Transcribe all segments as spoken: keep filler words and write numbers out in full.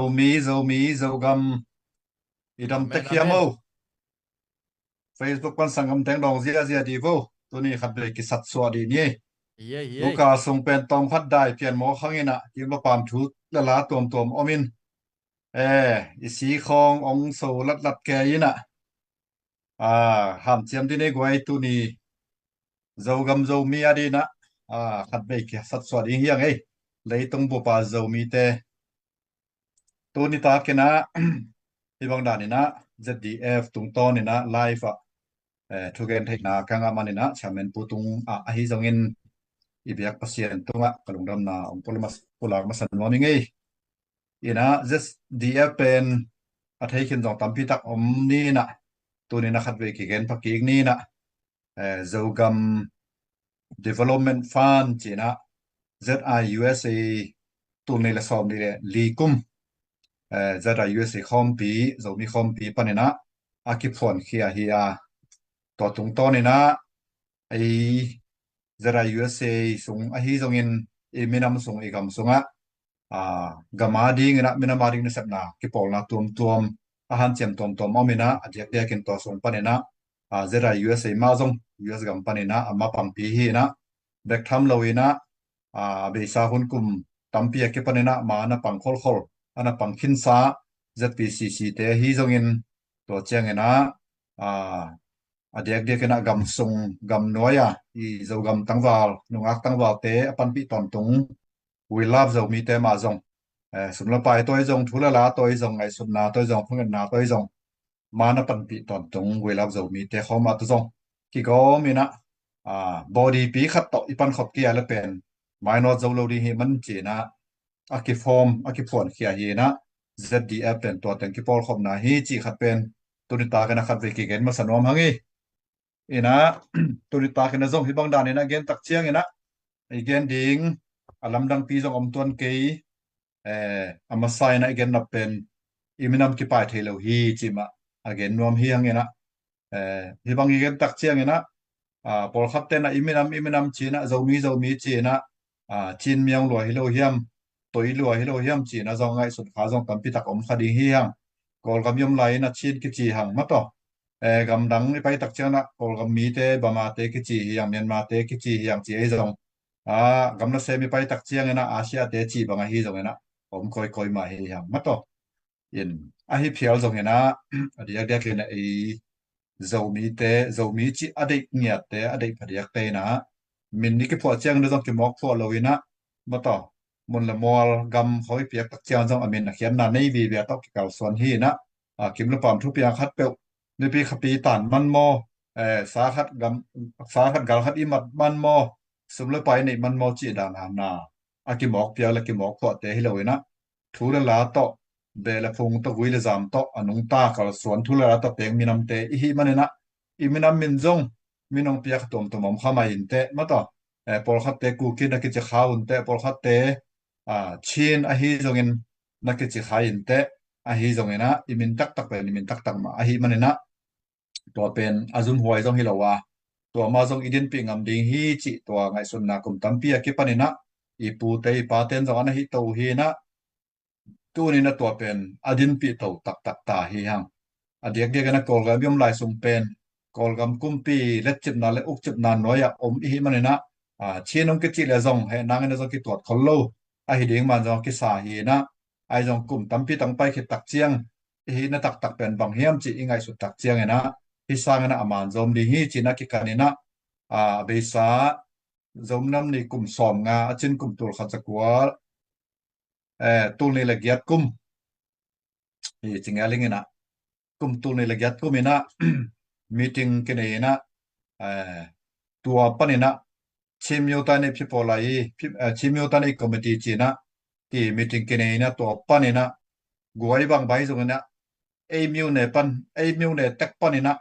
Zomi, Zomi, Zogam. I dam tek hiam o? Facebook pan sanggam teng dawng ziazia di vo. Tuni khat vei kisat suah di ni. Tuka sung pen tawm khat dai pian maw khang inah, kim va pam thu lala tuamtuam om in. Eh, i si khawng ong so latlat ke inah. Ah, hamciam din ei guai, tuni Zogam Zomi a dinah, ah, khat vei kisat suah ding hiang ei. Leitung bupa Zomite. Tuni takinah, hibang daninah, Z D F tungtawninah, live ah, eh, thugen theihna ka ngah maninah, chairman pu tung ah, ahi zongin, i biak Pasian tungah, ka lungdamna ong pulak masa nuam ing ei. Inah, Z D F pen a thei khin zong tampi tak om ninah, tuninah khat vei kigen pakik ninah, eh, Zogam Development Fund cinah, Z I U S A, tul nih le sawm nih le li kum, eh, Z I U S A khawmpi, Zomi khawmpi paninah a kiphuankhia hi a, tua tungtawninah, ei, Z I U S A sung ahi zongin, i minam sung, i gam sungah, ah, gam a dinginah, minam a ding nasepna kipawlna tuamtuam, a hanciam tuamtuam om inah, a diakdiakin tua sung paninah, ah, Z I U S A mah zong, U S gam paninah a ma pangpi hi inah, bek tham lo inah, ah, a beisa hun kum tampi a kipaninah ma na pang kholkhol, a na pang khinsa Z P C C te hi zongin, tua cianginah, ah, a diakdiakinah gam sung, gam nuai a, i Zogam tangval, nungak tangvalte a panpih tawntung, We Love Zomite mah zong, eh, sum le pai tawh zong, thu le la tawh zong, ngaihsutna tawh zong, phungetna tawh zong, ma na panpih tawntung We Love Zomite khawm ah tawh zong kigawm inah, ah, body pi khat tawh i pankhop kia le pen mainawt zo lo ding hi man cinah, a kiform, a kiphuankhia hi inah, Z D F pen tua teng kipawlkhopna hi cih khat pen tuni takinah khat vei kigen masa nuam hang hi. Inah, tuni takinah zong hibang daninah gen tak cianginah, i gen ding a lamdangpi zong om tuan kei, eh, a masa inah i gen nop pen i minam kipai thei lo hi cih mah a gen nuam hi hang inah, eh, hibang i gen tak cianginah, ah, pawlkhat tenah i minam, i minam cinah, Zomi, Zomi cinah, ah, Chin miang lua hi lo hiam, toi lua hi lo hiam cinah zong ngaihsut kha zong tampi tak om kha ding hi hang. Kawlgam i om lai inah Chin kici hang mah tawh. Eh, gamdang i pai tak cianginah Kawlgam mite, Bamate kici hi hang, Myanmarte kici hi hang ci ei zong. Ah, gam nasem i pai tak cianginah Asia te ci bang ahi zonginah om kawikawi mah hi hang mah tawh. In, ahi phial zonginah, a diakdiakinah ei Zomite, Zomi cih a deih ngiatte, a deih phadiakte inah, min i kiphuah cianginah zong kimawk phuah lo inah, mah tawh, mun le mual gam khoi piak tak ciang zong a min a khiatna nei vive tawh kikalsuan hi inah, a, kim le pam thupiang khat peuh, nipi khapi tan man maw, eh, sa khat gam, sa khat gal khat i mat man maw, sum le pai neih man maw cih dan a na, a kimawk piak le kimawk phuahte hi lo inah, thu le la tawh, beh le phung tawh, gui le zam tawh a nungta kalsuan thu le la tawh teng minamte i hih maninah, i minam min zong min ong piak tuamtuam om kha mai inteh mah tawh. Eh, pawlkhatte Kuki na kici kha unteh, pawlkhatte, ah, Chin ahi zongin na kici kha inteh, ahi zonginah i min taktak pen i min taktak mah ahi maninah, tua pen a zumhuai zong hi lo a, tua mah zong i dinpih ngam ding hi cih tua ngaihsutna kum tampi a kipaninah, i pute i pate in zong a na hih to hi inah, tuninah tua pen a dinpih to taktak ta hi hang. A diakdiakinah Kawlgam i om lai sung pen Kawlgam kumpi letcipna le ukcipna nuai ah om i hih maninah, ah, Chin ong kicih le zong heh nanginah zong kituat khol lo ahi ding man zong a kisa hi inah, ahi zong kum tampi tang pai khit tak ciang i hihna taktak pen bang hiam cih i ngaihsut tak cianginah, hih sanginah a man zom ding hi cinah kikan inah, ah, a beisa Zom nam ni kum sawm nga, a cin kum tul khat za kua, eh, tul nih le giat kum, hi ci ngeling inah, kum tul nih le giat kum inah meeting kinei inah, eh, tua paninah Chin Myo Tanic People Lai, Phi-, eh, Chin Myo Tanic Committee cinah, ti meeting kinei inah tua paninah guai bang bai zonginah ei myone pan, ei myone tek paninah,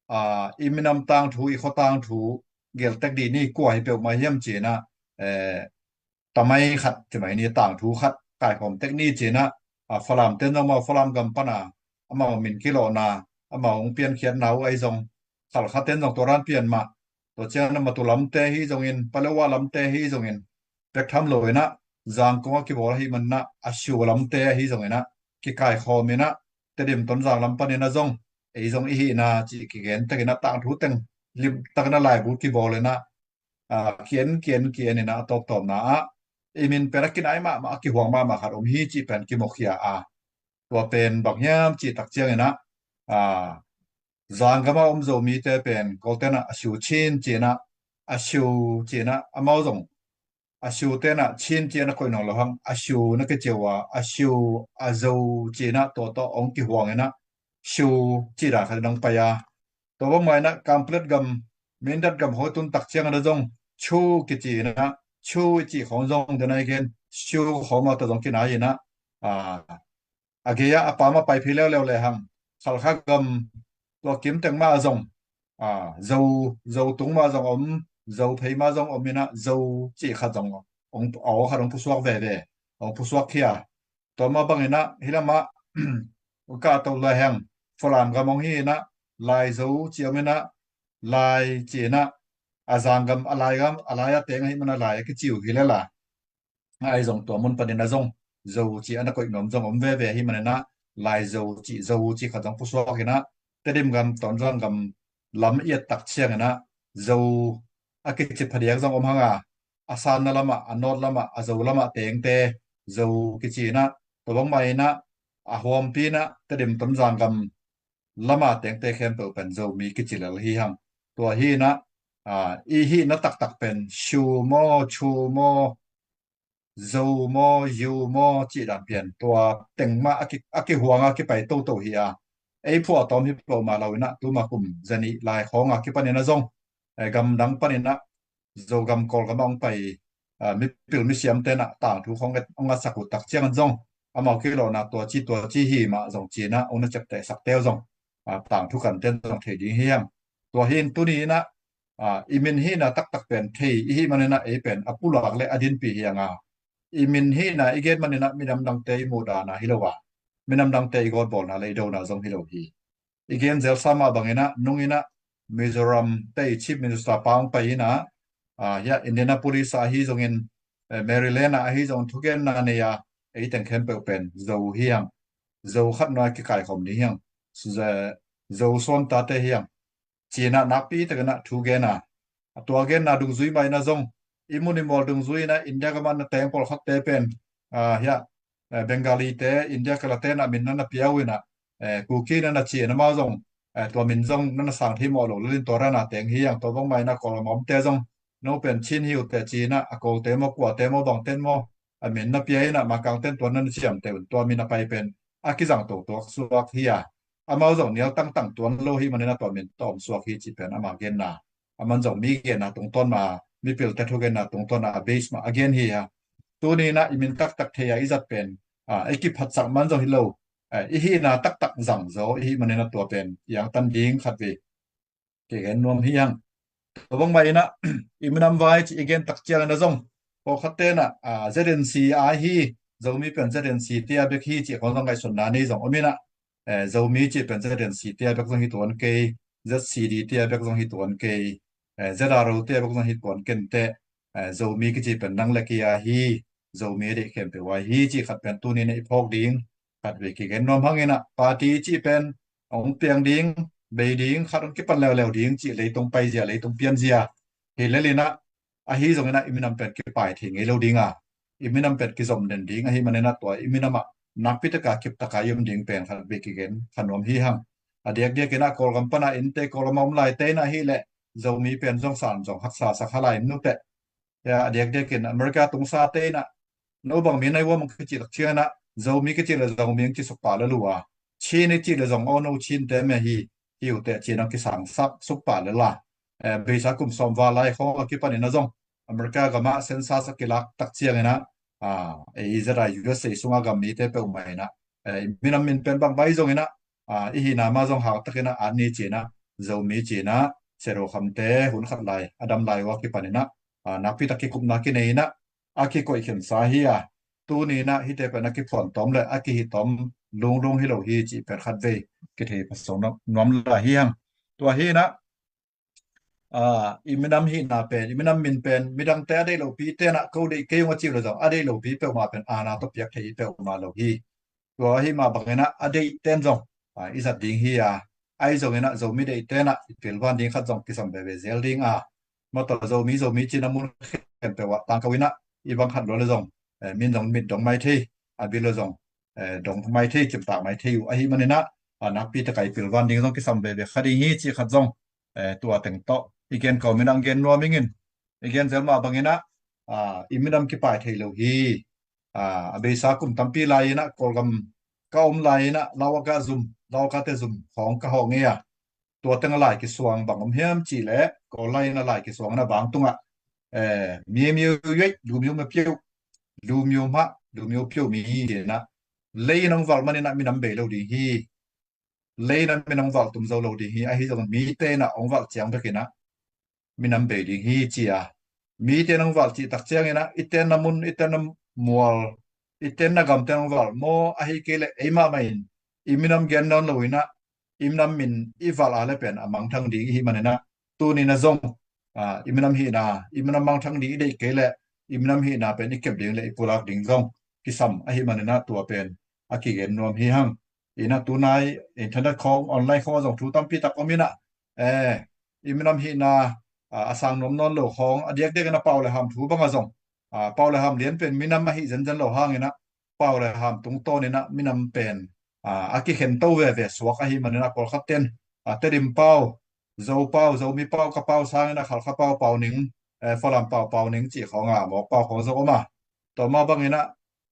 ah, i minam tangthu, i khua tangthu geltek dih ni, kua hi peuhmah hiam cinah, eh, tamai khat, timai ni tangthu khat kaikhawm tek ni cinah, ah, Falam ten zong amau Falam gam pana amau min kilawhna, amau hong piankhiatna uh ahi zong, Khalkha ten zong tua dan pian mah, tua cianginah Matu lamte hi zongin, Paletwa lamte hi zongin, bek tham lo inah, Zangkong a kibawl ahi maninah, a sua lamte ahi zonginah, kikaikhawm in ah, Tedim Tonzang lam panin ah zong ei zong i hihna cih kigen takin ah, tangthu teng limtakin ah laibu kibawl in ah, a, ki-en ki-en ki-en in ah, a tawptawpna ah i min pen a kinai mahmah, a kihuang mahmah khat om hi cih pen kimukhia a, tua pen bang hiam cih tak ciangin ah, a, Zanggam a om Zomite pen Kawlte'n ah a Siu Chin ci-in ah, a Siu ci-in ah, amau zong a Siu te'n ah Chin ci-in ah koih nawn lo hang, a Siu na kici uh a, a Siu, a Zo ci-in ah tua tawh hong kihuang in ah, Siu cih dan khat in hong pai a, tua bangmah in ah Kanpetlet gam, Mindat gam khawng i tun tak ciangin ah zong Chu kici in ah, Chu i cih khawng zong den a i gen, Siu khawng mah tawh zong kinai in ah, a, a gei ah a pam a pai phei leuleu le hang, Khalkha gam tua kim teng mah ah zong, a, Zo, Zo tung mah zong om, Zo phei mah zong om in ah, Zo cih khat zong hong, a aw khat hong pusuak veve, hong pusuak khia. Tua mah bangin ah hih lamah hong kahto lai hang, Falam gam hong hi in ah, Lai Zo ci om in ah, Lai ci in ah, a Zanggam, a Laigam, a Lai a teng ahih man a Lai a kici uh hi lel a, ahi zong tua mun panin ah zong Zo cih a na koih nuam zong om veve ahih manin ah, Lai Zo cih, Zo cih khat zong pusuak in ah, Tedim gam, Tonzang gam lam i et tak ciangin ah, Zo a kici phadiak zong om hang a, a sanna lamah, a north lamah, a Zo lamah tengte Zo kici in ah, tua bangmah in ah, a huampi in ah Tedim Tonzang gam lama tengte khempeuh pen Zomi kici lel hi hang. Tua hi in ah, a, i hihna taktak pen Shu maw, Chu maw, Zo maw, Yu maw cih dan pian, tua teng mah a ki, a kihuang a kipai toto hi a, ei phuahtawm hi peuhmah lo in ah, tuma kum zanih lai khawng a kipanin ah zong, eh, gamdang panin ah, Zogam, Kawlgam ah hong pai, ah, mipil misiamte'n ah tangthu khawng hong ngatsak uh tak ciangin zong, amau kilawhna tua ci tua ci hi mah zong ci in ah hong na ciaptehsakte uh zong, ah, tangthu kante'n zong thei ding hi hang. Tua hi in tuni in ah, ah, i min hihna taktak pen thei i hih manin ah, ei pen a pulak le a dinpi hi hang a, i min hihna i gen manin ah minam dangte i muhdahna hi lo a, minam dangte i gawtbawlna le i dona zong hi lo hi. I gen zelsa mah bangin ah, nung in ah Mizoram te i Chief Minister pa hong pai in ah, ah, hiah Indianapolis ah ahi zongin, eh, Maryland ah ahi zongin thugenna nei a, ei teng khempeuh pen Zo hi hang, Zo khat nuai kikaikhawm ni hi hang, Zo, Zo suantate hi hang, ci in ah nakpi takin ah thu gen a, a tua genna dungzui mah in ah zong, i mun i mual dungzui in ah India gam ah na teng pawlkhatte pen, ah, hiah, eh, Bengali te, India kalate'n ah min na na pia uh in ah, eh, Kuki na na ci in ah, amau zong, eh, tua min zong na na sang thei mawh lo lel in tua dan a teng hi hang. Tua bangmah in ah Kawlgam a omte zong, no pen Chin hi uh teh ci in ah, a Kawlte maw, kuate maw, bangte'n maw, a min na pia in ah, Makangte'n tua na na ciamteh un, tua min a pai pen a kizang tohtoh suak hi a, amau zong nial tangtang tuan lo hi manin ah tua min tawm suak hi cih pen ama genna, aman zong mi genna tungtawn mah, mipilte thugenna tungtawn ah a base mah a gen hi a. Tuni in ah i min taktak thei a i zat pen, ah, i kiphatsak man zong hi lo, eh, i hihna taktak zang zaw i hih manin ah tua pen i angtan ding khatvei kigen nuam hi hang. Tua bangmah in ah i minam vai cih i gen tak ciangin ah zong, pawlkhatte'n ah, ah, Z N C a hi, Zomi pen Z N C te a bek hi cih khawng zong ngaihsutna nei zong om in ah, eh, Zomi cih pen Z N C te a bek zong hi tuan kei, Z C D te a bek zong hi tuan kei, eh, Z R O te a bek zong hi tuan ken teh, eh, Zomi kici pen nang le kei a hi, Zomi a deih khempeuh a hi cih khat pen tuni in ah i phawk ding khatvei kigen nuam hang in ah, party cih pen hong piang ding, bei ding, khat hong kipan leuleu ding cih leitung paizia, leitung pianzia hi lel in ah, ahi zongin ah i minam pen kipai thei ngei lo ding a, i minam pen kizom den ding ahih manin ah tua i minam ah nakpi tak a kip tak a i om ding pen khatvei kigen kha nuam hi hang. A diakdiak in ah Kawlgam pan ah innte, Kawlgam a om laite in ah hi leh, Zomi pen zong san zong haksa sak kha lai in nuteh. Ya, a diakdiak in America tungsate in ah, no bang mi na i uam hong kici tak ciangin ah, Zomi kici le Zomi hong ci suk pah lel uh a, Chin i cih le zong, aw no Chinte meh hi, hi uh teh ci in hong kisang sak suk pah lel a, eh, beisa kum sawm val lai khawng a kipan in ah zong, America gam ah census a kilak tak ciangin ah, ah, A Z I U S A sung a gam mite peuhmah in ah, eh, i minam min pen bang vai zongin ah, ah, i hihna mah zong hang takin ah at ni ci in ah, Zomi ci in ah, Sia Do Kham te hun khat lai a dam lai uh a kipan in ah, ah, nakpi tak kikupna kinei in ah, a kikoih khinsa hi a, tuni in ah hihte pen a kiphuan tawm le a kihi tawm lunglung hi lo hi cih pen khatvei kithei pha sawm nuam lai hi hang. Tua hi in ah, ah, i minam hihna pen, i minam min pen, midangte a deih lopi te'n ah ko deih kei ung a ci uh le zong, a deih lopi peuhmah pen aana tawh piak thei peuhmah lo hi. Tua ahi mah bangin ah a deihten zong, ah, i zat ding hi a, ahi zongin ah Zomi deihten ah i pilvan ding khat zong kisam veve zel ding a, mataw Zomi, Zomi cina mun khempeuh ah tangko in ah i bang khat lua le zong, eh, min zong mit dong mai thei, a bil le zong, eh, dong mai thei, cimtak mai thei uh ahi manin ah, ah, nakpi taka i pilvan ding zong kisam veve kha ding hi cih khat zong, eh, tua teng tawh i gen kawmin ah gen nuam ingin, i gen zel mah bangin ah, ah, i minam kipai thei lo hi. Ah, a beisa kum tampi lai-in ah Kawlgam ka om lai-in ah Lauaka zum, Lauakate zum khawng ka hawh ngei a, tua teng a lai kisuang bang om hiam cih leh Kawl lai-in a lai kisuang in a bang tungah, eh, mi miu yuaih, lu miu ma piu, lu miu mah, lu miu piu mi hi in ah, lei in hong valh manin ah minam bei lo ding hi. Lei in ah min hong valh tum zo lo ding hi. Ahi zongin mite in ah hong valh ciang bekin ah minam bei ding hi ci a, mite in hong valh cih tak ciangin ah i tenna mun, i tenna mual, i tenna gamte in hong valh maw, ahi kei leh ei mahmah in i minam gen nawn lo in ah i minam min i valh a le pen a mangthang ding i hih manin ah, tuni in ah zong, ah, i minam hihna, i minam mangthang ding i deih kei leh i minam hihna pen i kep ding le i pulak ding zong kisam ahi manin ah tua pen a kigen nuam hi hang. In ah tunai internet khawng, online khawng ah zong thu tampi tak om in ah, eh, i minam hihna, ah, a sang nuam nawn lo khawng, a diakdiak in ah pau le ham thu bang ah zong, ah, pau le ham lian pen minam ahi zenzen lo hangin ah pau le ham tungtawn in ah minam pen, ah, a kikhento veve suak ahi manin ah pawlkhat ten, ah, Tedim pau, Zo pau, Zomi pau, ka pau sangin ah Khalkha pau, pau ning, eh, Falam pau, pau ning cih khawng a mawk pau khawng zong om a, tua mah bangin ah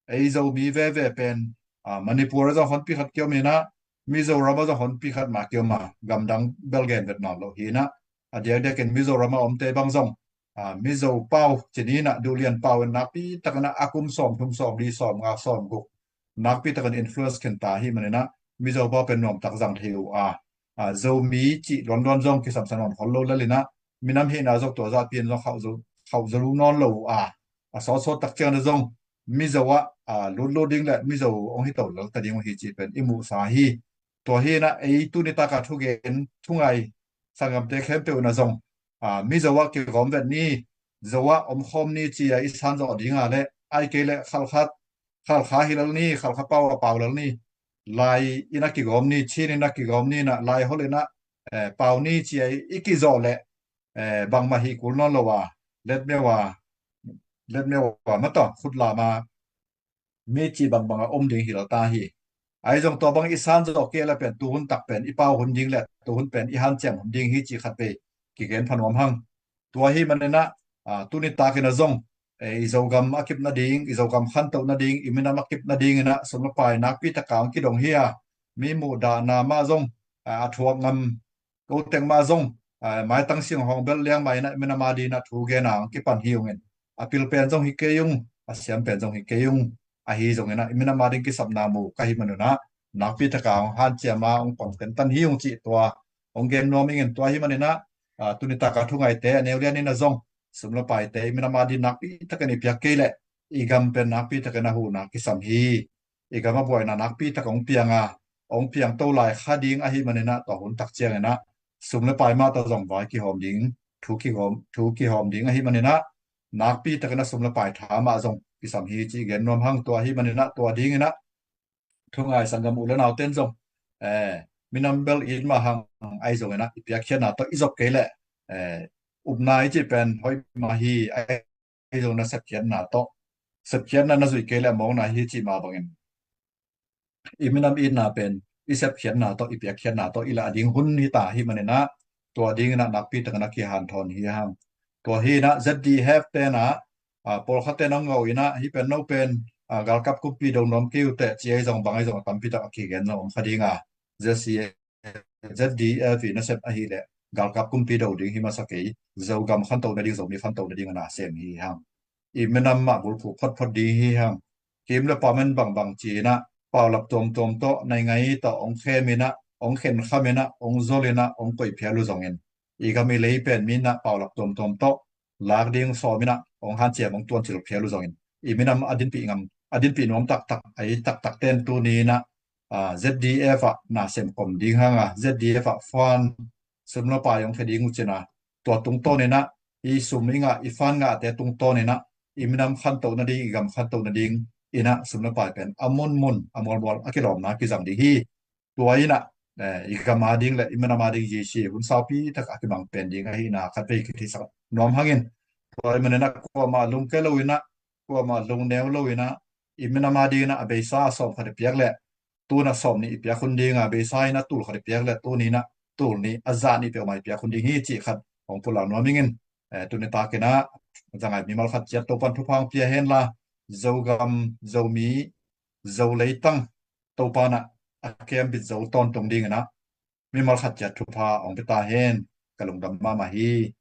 ei Zomi veve pen, ah, Manipur ah zong honpi khat kiom in ah, Mizoram ah zong honpi khat mah kiom a, gamdang bel gen vet nawn lo hi in ah, a diakdiakin Mizoram ah omte bang zong, ah, Mizo pau ci ni in ah, duhlian pau in nakpi takin ah a kum sawmthum, sawmli, sawmnga, sawmguk nakpi takin influence khin ta hi manin ah Mizo pau pen nuam tak zang thei uh a, ah, Zomi cih luanluan zong kisamsa nawn khol lo lel in ah, minam hihna zong tua zahpi in zong khauh zo, khauh zo nawn lo uh a, a sawtsawt tak ciang in ah zong Mizo ah, ah, lutlut ding le Mizo hong hi to lel ta ding uh hi cih pen i muhsa hi. Tua hi in ah ei tuni taka thugen thungai sanggamte khempeuh in ah zong, ah, Mizo ah kigawm vet ni, Zo ah omkhawm ni ci a i san zawh ding a le, ahi kei leh Khalkha, Khalkha hi lel ni, Khalkha pau ah pau lel ni, Lai in ah kigawm ni, Chin in ah kigawm ni in ah, Lai holh in ah, eh, pau ni ci a i kizawh leh, eh, bangmah hi kul nawn lo a, letmeu a, letmeu a mataw khutlam a mi cih bangbang a om ding hi lo ta hi. Ahi zong tua bang i san zawh kei le pen tuhun tak pen i pau hun ding le tuhun pen i hanciam hun ding hi cih khat vei kigen pha nuam hang. Tua hi manin ah, ah, tuni takin ah zong, eh, i Zogam a kip nading, i Zogam khantoh nading, i minam a kip nadingin ah sum le pai nakpi taka hong kidong hi a, mi muhdahna mah zong, ah, a thuak ngam ko teng mah zong, ah, maitang sing hong bel liang mah in ah minam a dingin ah thu gen a hong kipan hi ung in, a pil pen zong hi kei ung, a siam pen zong hi kei ung. Ahi zongin ah i minam a ding kisapna mu ka hi manin ah nakpi taka hong hanciam a hong pang tentan hi ung cih tua hong gen nuam ingin. Tua hi manin ah, ah, tuni taka thungaite a neu lian in ah zong sum le paite i minam a ding nakpi takin i piak kei leh i gam pen nakpi takin a huhna kisam hi. I gam a buaina nakpi tak hong piang a, hong piang to lai kha ding ahi manin ah tua hun tak ciangin ah sum le pai mah tawh zong vai kihawm ding, thu kihawm, thu kihawm ding ahi manin ah nakpi takin ah sum le pai tha mah zong kisam hi cih gen nuam hang. Tua hi manin ah tua dingin ah thungai sanggam u le nauten zong, eh, minam bel it mah hang, ahi zongin ah i piakkhiatna tawh i zop kei leh, eh, upna i cih pen hoih mah hi, ahi zongin ah sepkhiatna tawh, sepkhiatna na zuih kei leh mawkna hi cih mah bangin i minam itna pen i sepkhiatna tawh, i piakkhiatna tawh i lah ding hun hi ta hi manin ah tua dingin ah nakpi takin a kihanthawn hi hang. Tua hi in ah Z D F ten ah, ah, pawlkhat ten hong ngau in ah hih pen no pen, ah, galkap kumpi do nuam kei uh teh ci ahi zong bang ahi zong a tampi tak a kigen zong om kha ding a, Z C Z D F i nasep ahih leh galkap kumpi do ding hi masa kei, Zogam khantoh nading, Zomi khantoh nading a na sem hi hang. I minam mah bulphuh photphot ding hi hang. Kim le pam en bangbang ci in ah paulap tuamtuam tawh, naingai tawh hong khem in ah, hong khenkham in ah, hong zol in ah, hong koih phial uh zongin i gam i lei pen mi in ah paulap tuamtuam tawh lak ding sawm in ah hong hanciam, hong tuancil phial uh zongin i minam a dinpih ngam, a dinpih nuam taktak, a it taktak ten tuni in ah, ah, Z D F ah na sem kom ding hang a, Z D F ah fund, sum le pai hong khia ding uh cin a, tua tungtawn in ah i sum i ngah, i fund ngahte tungtawn in ah i minam khantoh nading, i gam khantoh nading in ah sum le pai pen a munmun a mualmual a kilawmna kizang ding hi. Tua in ah, eh, i gam a ding le i minam a ding Jesuh hun saupi tak a kibang pen ding ahihna khat vei kitheihsak nuam hangin, tua ahih manin ah kuamah lungke lo in ah, kuamah lungneu lo in ah, i minam a ding in ah a beisa sawm khat i piak le, tu in ah sawm nih i piak hun ding a, beisa in ah tul khat i piak le, tu ni in ah tul nih a zah nih peuhmah i piak hun ding hi cih khat hong pulak nuam ing in, eh, tuni tak in ah zangai mimal khat ciat Topa'n thupha hong pia hen la, Zogam, Zomi, Zo leitang Topa'n ah a kembit zo tawntung ding in ah mimal khat ciat thupha hong pia ta hen. Ka lungdam mahmah hi.